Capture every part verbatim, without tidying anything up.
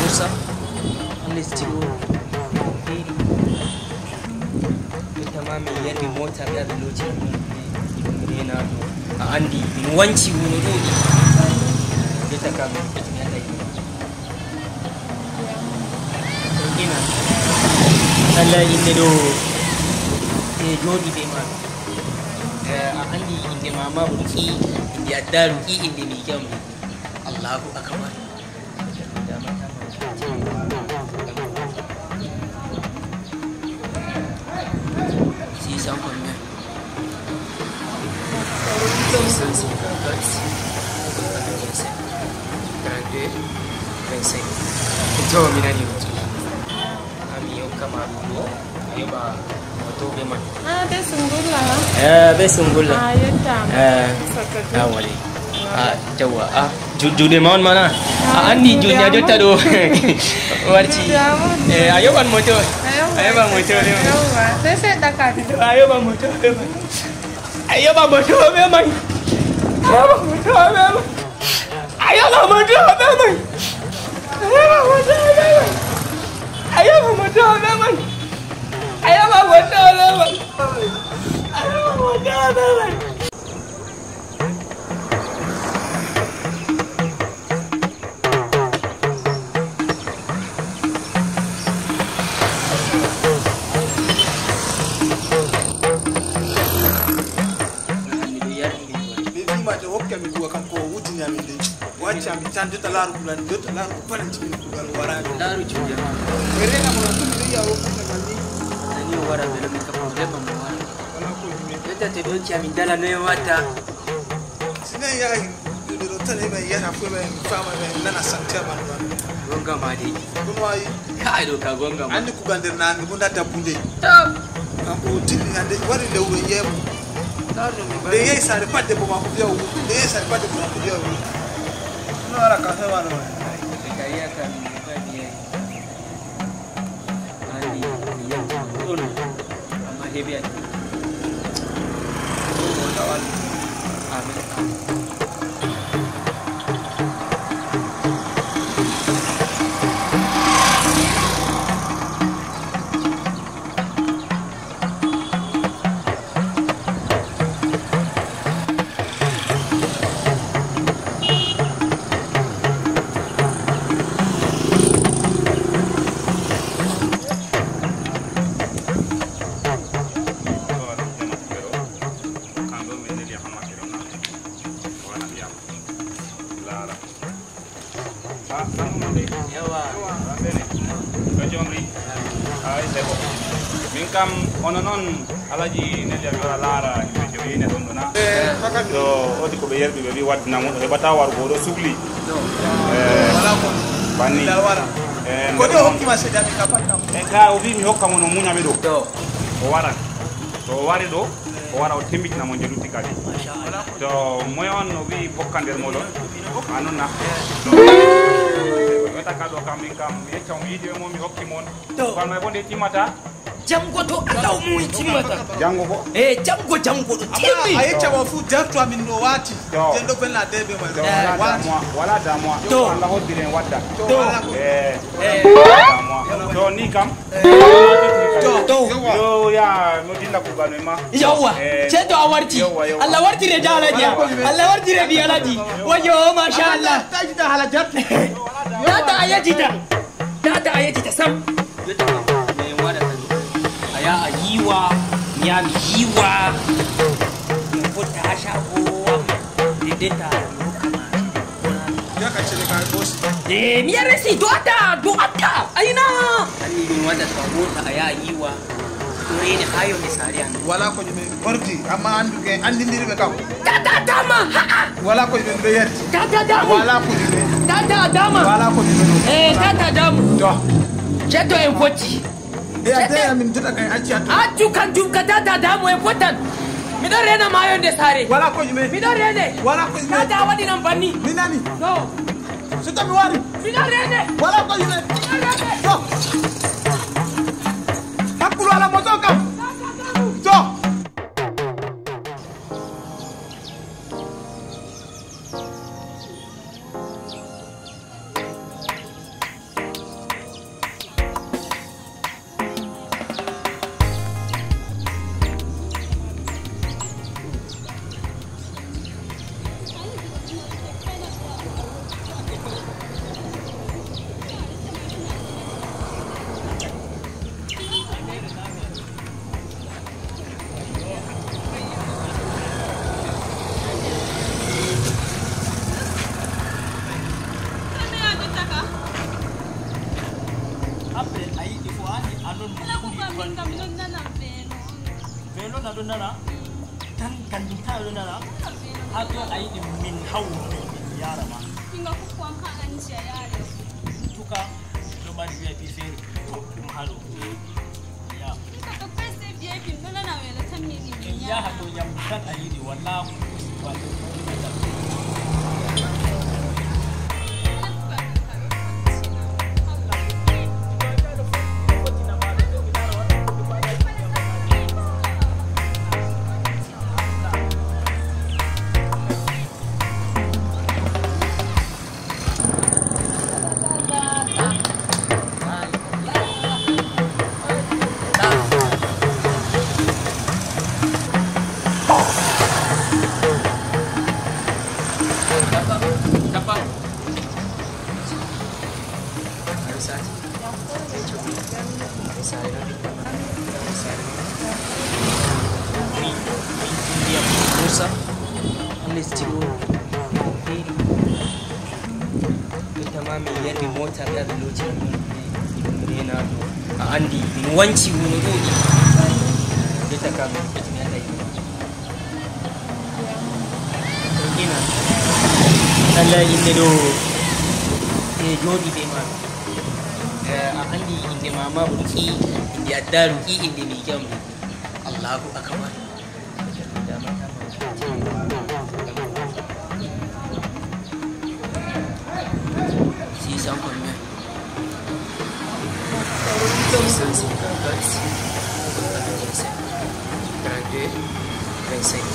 Musa, lesdi o, ɓe tama min yarbi mota ɓe aɓe loti. Ena a andi min wanci wono ɗo ɗi. Ɓe taka min ɓe taka. Ina. Allah, inde ɗo e jooɗi ɓe ma. Eh, a andi inde mama on ki, inde addaru ki, inde mi jam. Allahu akbar. Six cents combien? Six cent cinquante-quatre, quatre-vingt-dix-sept, trente-deux, vingt-cinq. To, mi nani. Ami yokkama ɗum ɗo, a yoɓa moto be man. Ah, be sungulla. Eh, be sungulla. Ah, yettama. Eh, sakatu. Ah, wali. Ah, tawa. Ah, ju-, juuɗe ma on mana. Ah, a andi juuɗe a jotta ɗo. Warti. Juuɗe am on. Eh, a yoɓan moto. A yoɓan moto be man. Yawwa. Sai sai ɗaka. A yoɓan moto be man. A yoɓan moto be man. A yoɓan moto be man. A yoɓan moto be man. A yoɓan moto be man. A yoɓan moto be man. A yoɓan moto be man. A yoɓan moto be man. Ɓe wima ɓe hokki amin kuugal, kanko o wujjini amin de. O acci amin tan, jotta laaru kuugal, jotta laaru ko palenti min kuugal o waraani. Laaru cuuɗi am. Mi reena mo, tun mi reya o kuugal man ni. Nani o wara, ɓe ɗo min kam problème am o wara. Wala ko ɗume. Jotta to ɓe hokki amin dala, noy o watta? Si neɗɗo yahi, ɓe ɗo tan heɓa yiyata fof, ɓe faama, ɓe nana santi a ɓanndu am. Gonga ma de. Kono wayi. Kai ɗo ka gonga ma. Anndi kuugal nder naange mum, ndaa dabbude. Tab. Kanko o dilli hannde, wari lewru e yeeɓo. Nde yehi saare pat debbo maako fiya o wuuri. Nde yehi saare pat debbo maako fiya o wuuri. No ara ka hewa no. Ɓe ka yiya ka min, ɓe ka yiya. Anndi mi yalti ɗon. Amma heɓi ati. Ɗo o tawal. Amin. Amin. Laara. Ah, Sanu Mande. Yawa. Yawa, Mande. Ɗo jomri. Ay, c'est bon. Min kam, hono noon, Alaji Nelya, mi wara laara, yimɓe jowi ne ɗon ɗo na. Eh, fakat. To, odi ko ɓe yerɓi, ɓe wi waddina mo, o heɓata warugo, o ɗo sugli. No. Eh, wala ko. Banni. Bilal wala. Eh, ko de o hokki ma seeɗa, mi ka fatta. Eh, ka o wi mi hokka mo no munya ɓe ɗo. To. O wara. To o wari ɗo, o wara o tembitina mo je lutti kadi. To moy on o wi bokka nder moɗon? A non na? To weta ka ɗo kam min kam mi yecca mo yiide mo mi hokki mo on. To. Bal may bo nde timmata? Jango to Allah o muyi timmata. Jango ko? Eh, jango, jango ɗo timmi. A yecca mo fu darto amin no wati. To. Den ɗo bella de be ma. To, wala damuwa, wala damuwa. To. Allah hoddire en wadda. To. Eh, eh. Wala damuwa. To ni kam. To. Yo, ya, no dilla kuugal men ma. Yawwa. Eh, ceeto a warti. Yawwa, yawwa. Allah wartire da Alaji. Allah wartire bi Alaji. Wayo, masha Allah. Tata a yejita. Tata a yejita sam. Jotta ko mi waɗata ni, a yaha a yiiwa, mi yaha mi yiiwa, mi fotta haa caago am, ndendenta mi hokka ma. Yaka cele ka bosi. Eh, mi yaha resi, do'ata, do'ata, ayna. Anni min waɗata ka wota a yaha a yiiwa, to reene haa yonde saare am. Wala ko ɗume. Ordi, amma anndu ke, anndindiri ɓe kam. Tata Adama, ha'a. Wala ko ɓe mbiɗo yeddi. Tata Adamu. Wala ko ɓe. Tata Adama. Wala ko ɓe mbiɗo. Eh, Tata Adamu. To. Ceddo en fotti. E a deya min jota kay acci attu. Accu kanjum ka Tata Adamu en fottan. Miɗo rena maayo nde saare. Wala ko ɓe. Miɗo rene. Wala ko ɓe. Tata waɗi nan banni. Mi nani. To. So tawi wari. Miɗo rene. Wala ko ɓe. Miɗo rene. To. Hakkulu ala mo to kam. To. Haa ɗo nana, haa to a yiɗi min hawru min, min yaara ma. Ɗinga kuku am haa anci a yaare. Tuka, ɗo mari V I P feere, ɗum haa ɗo. Ya. Ɗinga to pese V I P, ɗo nana welo tan min min yaara. Yaha to nyamdu tan a yiɗi, wallaahu. Musa, lesdi o. Ɓe tama min yarbi mota ɓe aɓe loti min rena ɗo. A andi min wanci wono ɗo ɗi. Ɓe taka min ɓe timi anda yimɓe. Ina. Allah inde ɗo e joɗi ɓe ma. Eh, a andi inde mama ruki, inde adda ruki, inde mi jam. Allahu akbar. Six cent combien? Six cent cinquante-quatre, quatre-vingt-cinq, trente-deux, vingt-cinq.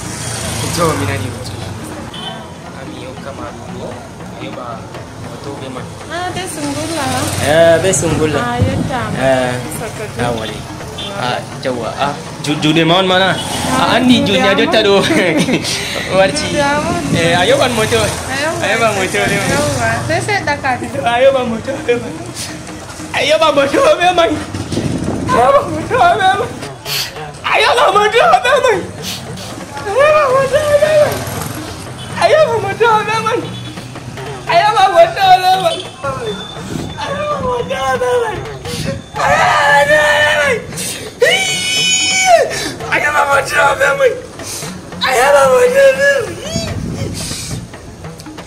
To, mi nani mo. Ami yokka ma ɗum ɗo, a yoɓa moto be man. Ah, be sungulla, ha? Eh, be sungulla. Ah, yettama. Eh. Sakatu. Ah, wali. Ah, jawa. Ah, ju-, juuɗe ma on mana? Ah, a andi juuɗe a jotta ɗo. Warti. Juuɗe am on. Eh, a yoɓan moto. A yoɓan moto be man. Yawa. Sai sai ɗaka ɗi. A yoɓan moto be man. A yoɓan moto be man. A yoɓan moto be man. A yoɓan moto be man. A yoɓan moto be man. A yoɓan moto be man. A yoɓan moto be man. A yoɓan moto be man. A yoɓan moto be man. A yoɓan moto be man.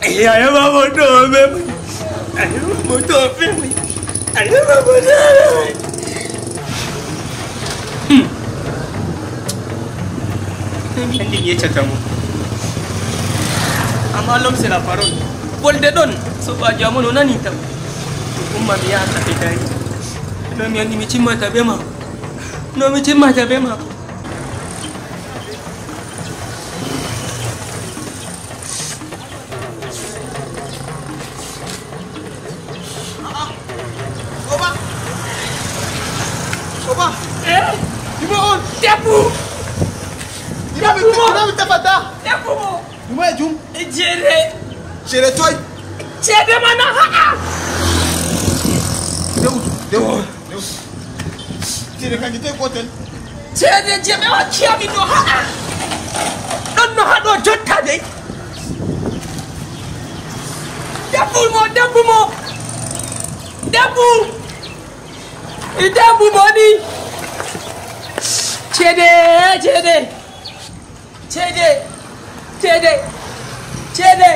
Eh, a yoɓan moto be man. A yoɓan moto be man. A yoɓan moto be man. Hmm. Mi andi mi yeccata mo. Amma l'homme c'est la parole. Wolde ɗon, soɓaajo am on o nani tam. Umma mi yaha tafe dari. No mi andi mi timmata be ma. No mi timmata be ma. A'a. Soba. Soba. Eh? Ɗume on? Debbo. Ɗume mi, ɗume mi tefata? Debbo mo. Ɗume jum? E ceede. Ceede toy? Ceede mana ha'a. Dewtu, dewtu. Ceede kanji toy gotel. Ceede je ɓe hokki amin ɗo haɗa. Ɗon no haɗo jotta dey. Debbu mo, debbu mo. Debbu. I debbu mo ni. Ceede, ceede. Ceede, ceede, ceede.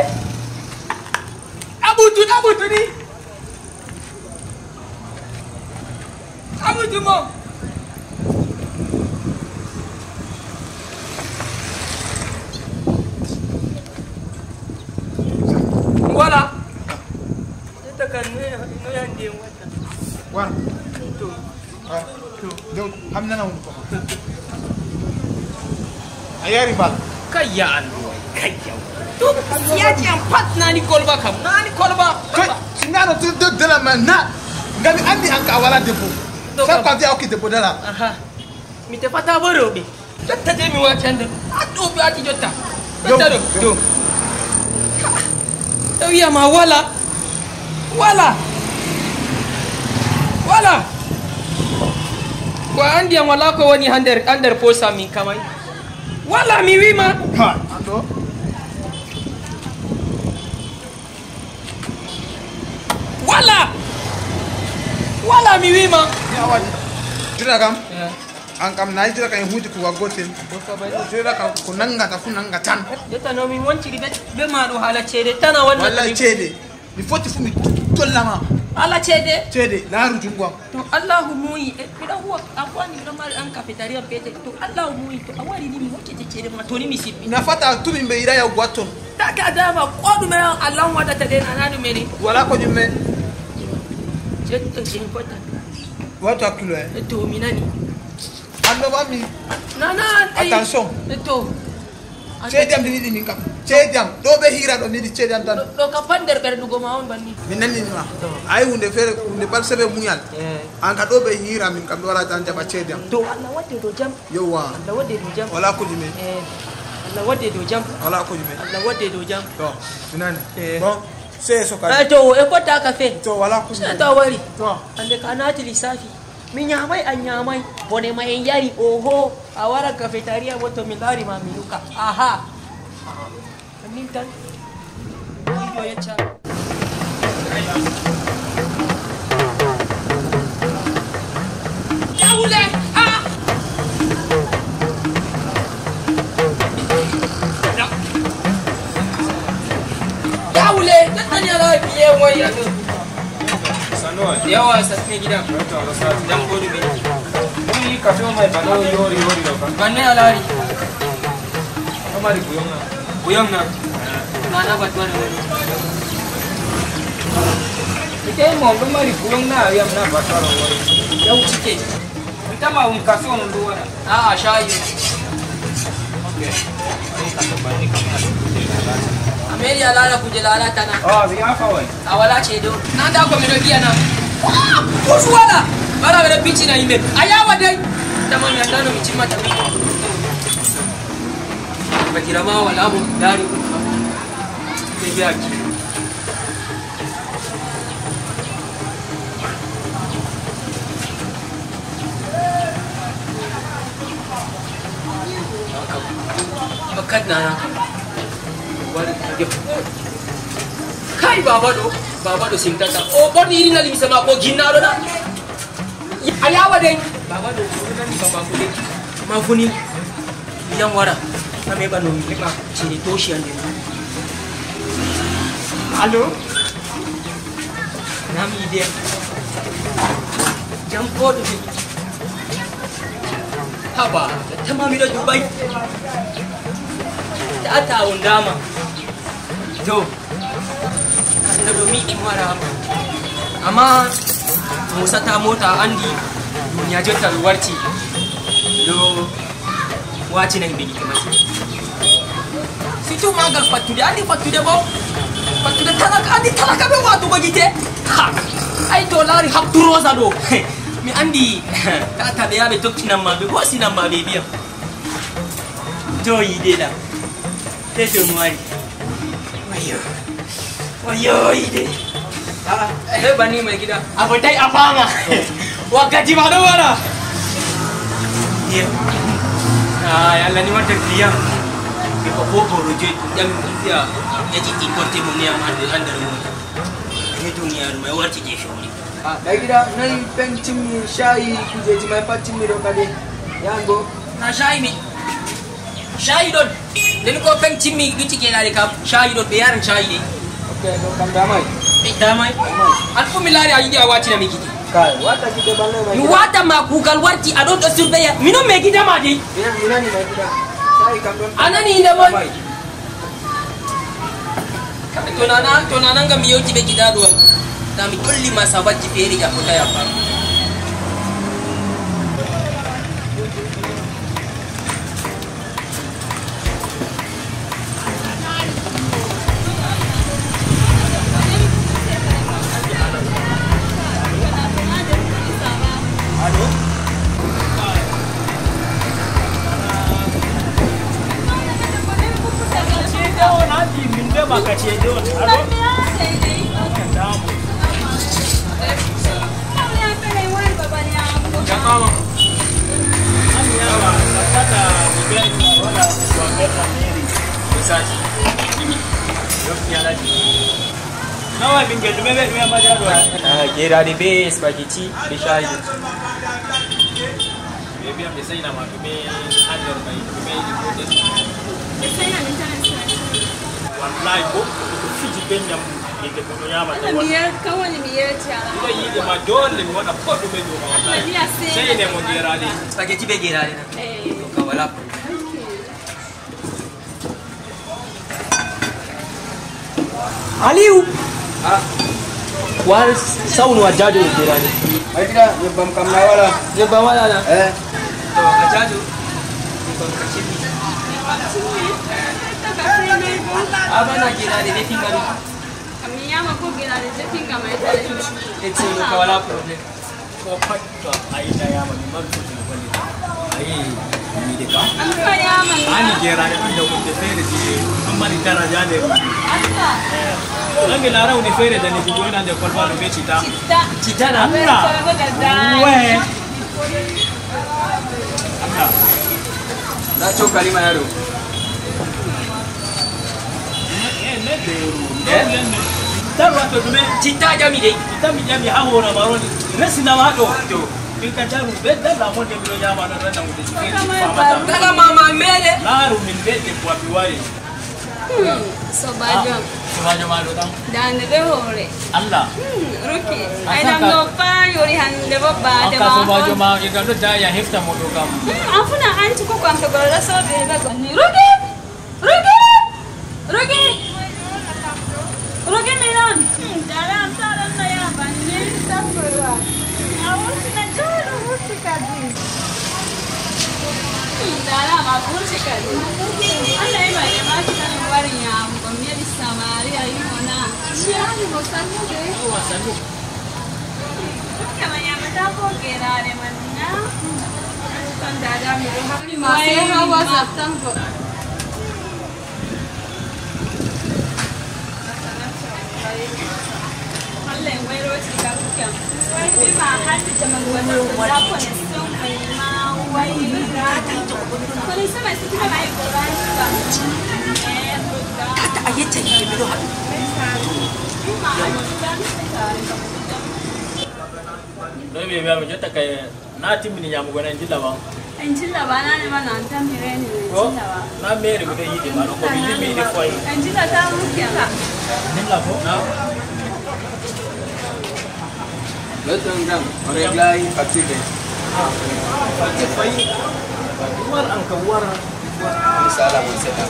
Abutu, abutu ni. Abutu mo. Voilà. Ita kan no ya, no ya ndiye wata. Wan. To. Ah, to, to, xam na na ko. A yari bal. Kayya an boy, kayya. To, siyaaji am pat nani kolba kam, nani kolba. Kay, sinano to do de la man na. Ngami andi an ka wala debbo. To, sa kam. Ko andi a okki debbo dala. Aha. Mi tefata bo rewɓe. Jotta de mi wati hande. Addu ɓe wati jotta. Jotta ɗo. Yo. Ɗo wiyama wala. Wala. Wala. Ko a andi am wala ko woni ha nder, ha nder posa min kamay. Wala mi wima. Ka, an ɗo. Wala. Wala mi wima. Ya wadi. Tira kam. Yeah. An kam na yiɗira kam e huude ko waggorten. Joɗa kam ko nangata fu nanga tan. Jotta no min wontiri be, be ma ɗo haala ceede tan a wanna. Walla ceede. Mi foti fu mi dollama. Haala ceede. Ceede, laaru jungo am. To Allahu muuyi, e, miɗo huwa, a huwani miɗo mari an cafeteria petel. To Allahu muuyi, to a wari ni mi hokkete ceede ma, to ni mi sippi. Nafata tumi mbe ira yaw gwatton. Taka dama, ko ɗume on Allah on waɗata den, a na ɗume ni? Wala ko ɗume. Jetto kin fota. Wato hakkilo e. E to, mi nani. Annoba mi. Nana, ei. Attention. E to. Ceede am ɗin yiɗi min kam. Ceede am. Ɗo ɓe hiira ɗo mi yiɗi ceede am tan. Ɗo, ɗo ka pan nder ɓernugo ma on banni. Mi nannini ma. To. Ayi hunde feere, hunde bal sebe muñal. Eh. An ka ɗo ɓe hiira min kam ɗo wala tan jaɓa ceede am. To Allah wadde dow jam. Yowwa. Allah wadde dow jam. Wala ko ɗume. Eh. Allah wadde dow jam. Wala ko ɗume. Allah wadde dow jam. To, mi nani. Eh. Bon, sey so kadi. Eh, to, e fotta ka fe. To, wala ko ɗume. Sey to a wari. To. Hande ka naati lissafi. Mi ñaamay, a ñaamay. Bone ma en yari, oho. A wara cafeteria mo to mi laari ma mi nuka. Aha. Min tan. Ɗo yecca. Yawule! Ah! Yawule! Tattani ala biye waya. Yawa, sasne gida. Jam ko ɗume? Wi kafe mai bana yori yori ɗo kam. Banne a laari. Ɗo mari buyong na. Buyong na. Nana batware. Ite mo ɗo mari buyong na, yam na batware. Yaw cike. Mi tama um kafe on ɗo waɗa. A'a, shayi. Ok. A meeɗi a laara kuje laalata na? Ah, mi yaafa wai. A wala ceede on. Na nda ko miɗo vi'a na. Ah, ko suwala. Wala ɓe ɗo piccina yimɓe. A yawa dey. Tama mi annda no mi timmata mi. Bakira ma wala mo dari. Ɓe vi'a ki. Bakkat nana. Kai baba ɗo, baba ɗo sintata. O ɓorni irin na limse mako ginnaɗo na. A yawa dey. Baba ɗo, o nani baba ko dey. Ma funi. Idan wara. Kame ba no mi ba. Cire toshi ande. Allo? Nami ide. Jam ko ɗume? Haba, tama miɗo Dubai. Tata on dama. To, no ɗo mi yiɗi mi wara. Amma musata mota andi duniya jotta mi warti. Ɗo watina yimɓe gite masibo. Surtout magal fattude, andi fattude bo. Fattude talaka, andi talaka ɓe watugo gite. Ha! Ay to laari habtu rosa ɗo. Mi andi tata ɓe yaɓe tokkinan ma ɓe, ɓe wasinan ma ɓe biyam. To yiide ɗa. Te to mi wari. Wayo. Wayo yiide. Ah, eh, bani mai gida. Abu dai a fama. Wakkati ma ɗo wara. Iya. Ah, ya Allah ni wata kiyam. Ko ko ko roje jam ya. Ya ti ti ko te mo ne am ande andar mo. Ne duniya mai warti je shori. Ah, mai gida, nan pen timmi shayi kujeji mai pat timmi ɗo kadi. Yan bo. Na shayi mi. Shayi ɗon. Nden ko pen timmi lutti geɗaɗe kam. Shayi ɗon ɓe yaran shayi ɗe. Ok, ɗo kam damay. Ɓe damay. An fu mi laari a yiɗi a watina mi gite. Kai, wata gite balle mai. Mi wata ma kugal warti a ɗon ɗo surveya. Minon mai gida ma dai. Minan, minani mai gida. Shayi kam ɗon. A nani inde mon? Damay. To nana, to nana ngam mi yewti be giɗaaɗo am. Na mi dolli ma sabajji feere ya fota ya fa. Allo? Ceede on andi min nde maka ceede on. Allo? Jamama. Ami yawa, kata, mi be, wala, mi be, mi be, mi be, mi be, mi be, Nawa ɓingel ɗume ɓe ɗume mari ha ɗo? Ah, geeraɗe be spaghetti be shayi. Ɓe mbiyan ɓe sayna ma ɗume ha nder may, ɗume yiɗi foten. Ɓe sayna min tan e sayna. Wallahi ko ko fiji be nyamdu, yidde ko ɗo nyama tan. Mi yel-, kan woni mi yewti ala. Ɗo yiɗi ma dole mi waɗa ko ɗume dow ma wallahi. Sayne mo geraɗe. Spaghetti be geraɗe na. Eh. To ka wala. Aliou. Ah. Wal sawnu a jajo e jirani. Ay gida, nyebbam kam na wala. Nyebbam wala na. Eh. To a jajo. Nyebbam ka cimmi. Abana jirani ne finga. Kam mi nyama ko giraɗe jetinga mai tare. It's no ka wala problem. Ko pat to a yida yama mi mari foti no golle. Ayi, mi de ka. An ka yama ni. Ani geraɗe ɗum da hunde feere je ɗum mari daraja nde. Allah. Nange lara hunde feere da ne bugo ina nde kolba no be citta. Citta. Citta na. Allah. We. Allah. Na cokali ma yaro. Eh? Taru wato ɗume? Citta jami dey. Citta mi jami ha hora maroni. Resi na ma ɗo. To. Min ka taru be dalla mo de mi ɗo nyama na rana mo de. Dala mama mele. Laru min be de kwa biwari. Hmm, sobajo. Ah, sobajo ma ɗo ɗan. Dande be hore. Allah. Hmm, Ruki. Ay nam no pa yori hande bo ba de ma. Sobajo ma iga ɗo da ya hefta mo ɗo kam. Hmm, afuna anti ko ko am to gora so be ba. Ruki. Roge! Roge! Roge, mi ɗon. Hmm, dara am taran na ya banne. Astagfirullah. A wurti na jooɗo wurti kadi. Hmm, dara am a wurti kadi. Allah e mai ma tan wari nyamugo mi yeɗi Samaria yimo na. Shiyani mo sannude. Wa sannu. Kama nyamata ko geraɗe man na. Ton dada mi ɗo haɓɓi ma sai ha WhatsApp tan ko. Allah en wayroti kam kam. Sai bi ma hatti jaman wata ko da ko ne son mai ma wai. Ko ne sama siti ma ai ko ran ba. Tata a yetta yimɓe miɗo haɗu. Ɗo mi wiya mi jotta kay. Na timmini nyamugo na en jilla ba. En jilla ba na ne ma na tammi reni en jilla ba. Na mere mi do yidi ma ko mi mi de foy. En jilla ta mu ke ka. Jilla ko na. Beton gam reglai fatide. Fatide fay. War an ka war. Misala mo seta.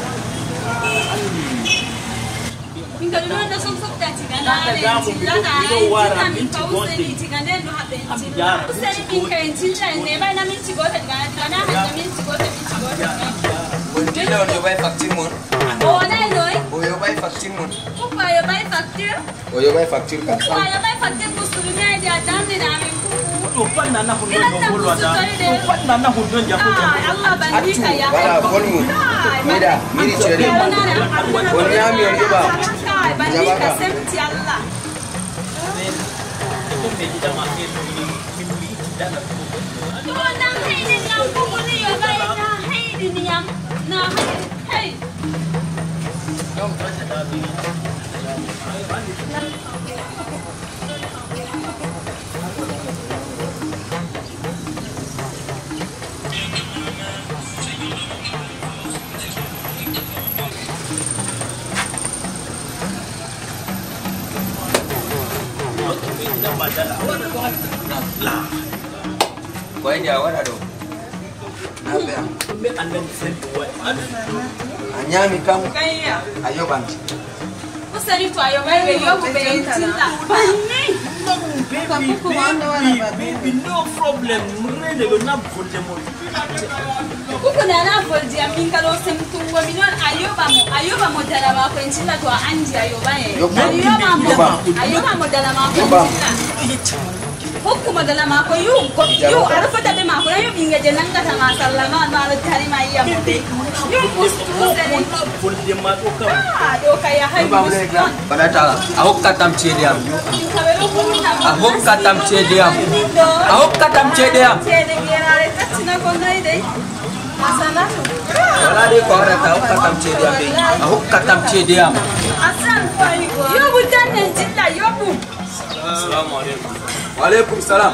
Min kadi noon no som soɓta tiga naane en jillana en jilla min ka useni tiga nden no haɓɓe en jilla useni min ka en jilla en neɓayna minti gooto tiga naane tiga na haɗa minti gooto minti gooto. On jilla on yoɓay facture mon. O wonay noy. O yoɓay facture mon. Pourquoi yoɓay facture? O yoɓay facture kam. Pourquoi yoɓay facture? Musulmi ay dia damni na min kuku. Ɗum pat nana hunde no volwata. Ɗum pat nana hunde no jaɓɓude. Ah, Allah bandika ya. Wala volmu. Mida miri cede. On nyami on yoɓa. Bandika semti Allah. Ɗum nan hayni nan kuku ni yoɓay na hayni niyam na hayni. Hey. Ko e nde a waɗa ɗo? Naɓe am. A ñaami kam, a yoɓanti. Useni to a yoɓay ɓe yoɓu ɓe en tilla. Banni. Baby, baby, baby, no problem. Rende ɗo na volde mo. Kuku nana volde am min kalo semtungo mi non a yoɓa mo, a yoɓa mo dala mako en tilla to a andi a yoɓa en. Yoɓa. A yoɓa mo, yoɓa. A yoɓa mo dala mako en tilla. Hokku mo dala mako yu, yu, aɗa fota be mako na yu ɓingeje nangata ma sallama no aɗa tari ma yiya mo be. Yu bus tusere. Volde ma ɗo kam. Ah, ɗo ka yahay bus ɗon. Baɗata a hokkatam ceede am. A hokkatam ceede am. A hokkatam ceede am. Ceede gerare tattina ko noy dey. Wala dey ko a waɗata a hokkatam ceede am dey. A hokkatam ceede am. Asan ko ay go. Yoɓu tan en jilla yoɓu. Assalamu alaikum. Wa alaikum salam.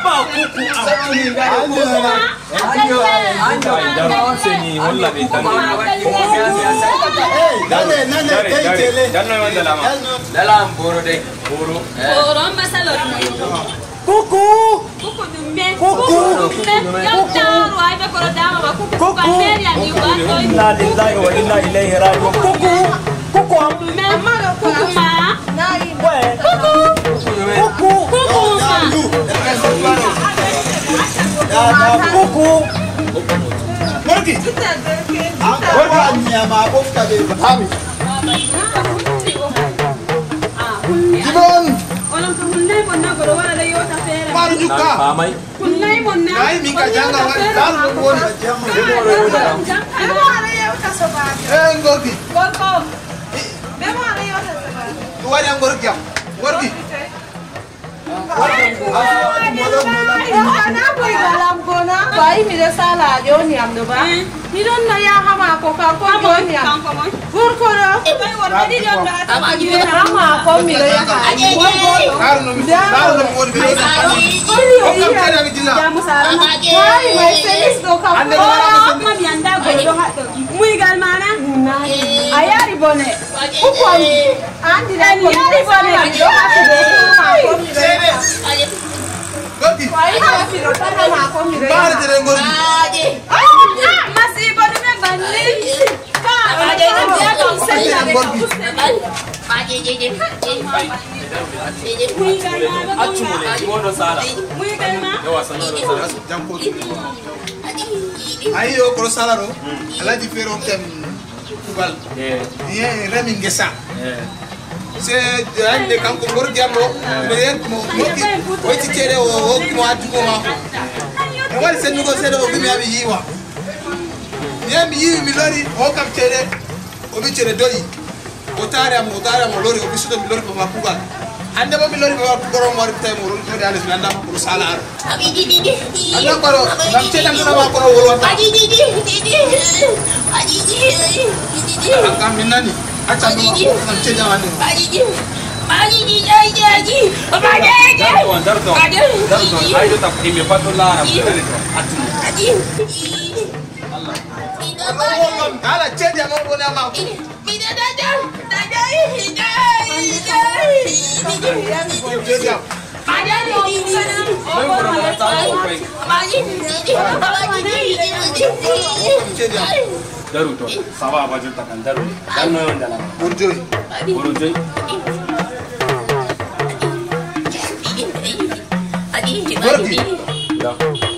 Abba, kuku, ah. Anjo, anjo, anjo. Ay, dan seni, walla ɓe dan. Hey, nane, nane, dare, dare. Dan no wanda lama. Lalam boro dai. Boro. Boro, an ba salon. Kuku. Kuku ɗum men. Kuku. Kuku ɗum men. Yau taro, ai be koro dama ba. Kuku. Kuku. Kuku. Kuku. Inna lillahi wa inna ilaihi raji'un. Kuku. Kuku am. Kuku ma. Kuku. Kuku. Kuku ma. Kuku. Morgi. Morgi. Ami. Dimon. Onon ko hunnay mon na goɗo wara ɗo yewta feere. Maru jukka. Famay. Hunnay mon na. Nay, min ka janga wani dal ko woni. Be mo ara yewta sobajo. Eh, ngorgi. Gorko. Be mo ara yewta sobajo. Wari an ngorgi am. Ngorgi. Bayi miɗo sala a ƴooni am ɗo ba. Miɗon no yaha maako kanko ƴooni am. Gorko ɗo. Ama kon miɗo yaha. Jamu sara. Wari mai selis ɗo kanko. Amma mi anda goɗɗo haɗɗo. Muygal mana. A yari bone. Kuku am. Andi na ko mi yari bone. Ɗo hasi ɗo kuma ko mi ɗo. Goti. Ko ayi hasi ɗo tata ma ko mi ɗo. Baare tere ngol. Ah, masibo ɗume banni. Ka, abaje, abaje, abaje. Accu mo le, ɗum on ɗon sala. Yawa, sannu ɗon sala. Ayi, o kono sala ɗo. Alhaji feere on tem kugal. Eh. Ye remi ngesa. Eh. Se hande kanko gordi am ɗo. Mo yen mo mokki. O itti ceede o hokki mo addugo mako. E wari sennugo seeɗa o vimi abi yiwa. Ye mi yiwi mi lori o kam ceede. O mi ceede doyi. O taari am, o taari am, o lori, o bisuto mi lori papa kugal. Hande bo mi lori papa kugal, o mo wari tawi mo lori, lori Alice, mi anda ko sala ar. Anda ko ro, ngam ceede am ma ko wol wata. An kam min nani, acca ɗum, ngam ceede am hande. Dar ɗon, dar ɗon, dar ɗon, ay ɗo tap, yimɓe pat ɗo laara, ko ɗo ɗo, attu. Allah. Ala ceede am o woni am. Daru to, ça va, va, je t'attends, daru. Daru no yonde la. Pour Dieu. Pour Dieu. Gordi. Da.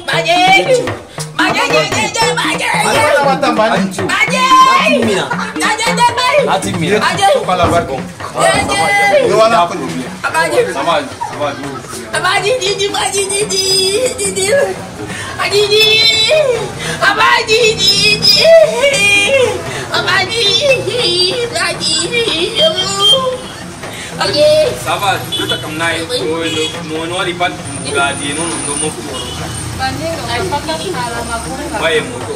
Baje. Baje, je, je, je, baje. Ala wala wata mbani. Baje. Atimmina. Baje, je, je, baje. Atimmina. Baje. Kala barko. Baje. Yo wala ko. Baje. Sama, sama. Baje, je, je, baje, je, je, je, je. Baje, je. Baje, je, je. Baje, je, baje. Aje. Ça va, jotta kam nayi. Oui. Mo, no, no waɗi pat gadi e noon ɗo mofti oɗo. Ay fakat haala ma gonga. Waye mo to.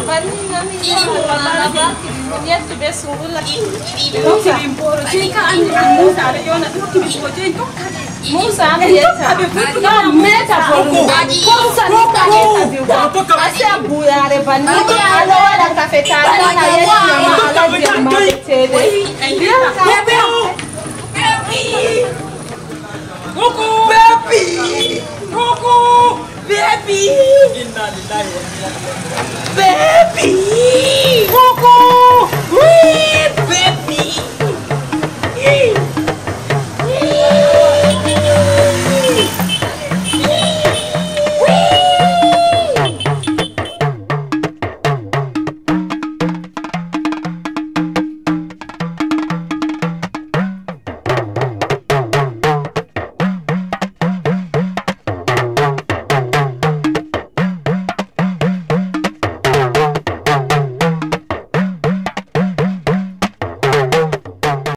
Banni nani yettuɓe suuɗula. Musa, Musa aɗa yona ɗokkimi ko jeni tokka. Musa aɗa yetta. Meta ko ɗum. Comme ça ni ka yetta diw. Asa buyare banni. Ala wala kafe tana na yetta ma ala jema. Tede. Yetta. Baby! Baby! Baby! Inna lillahi wa inna ilaihi raji'un. Baby!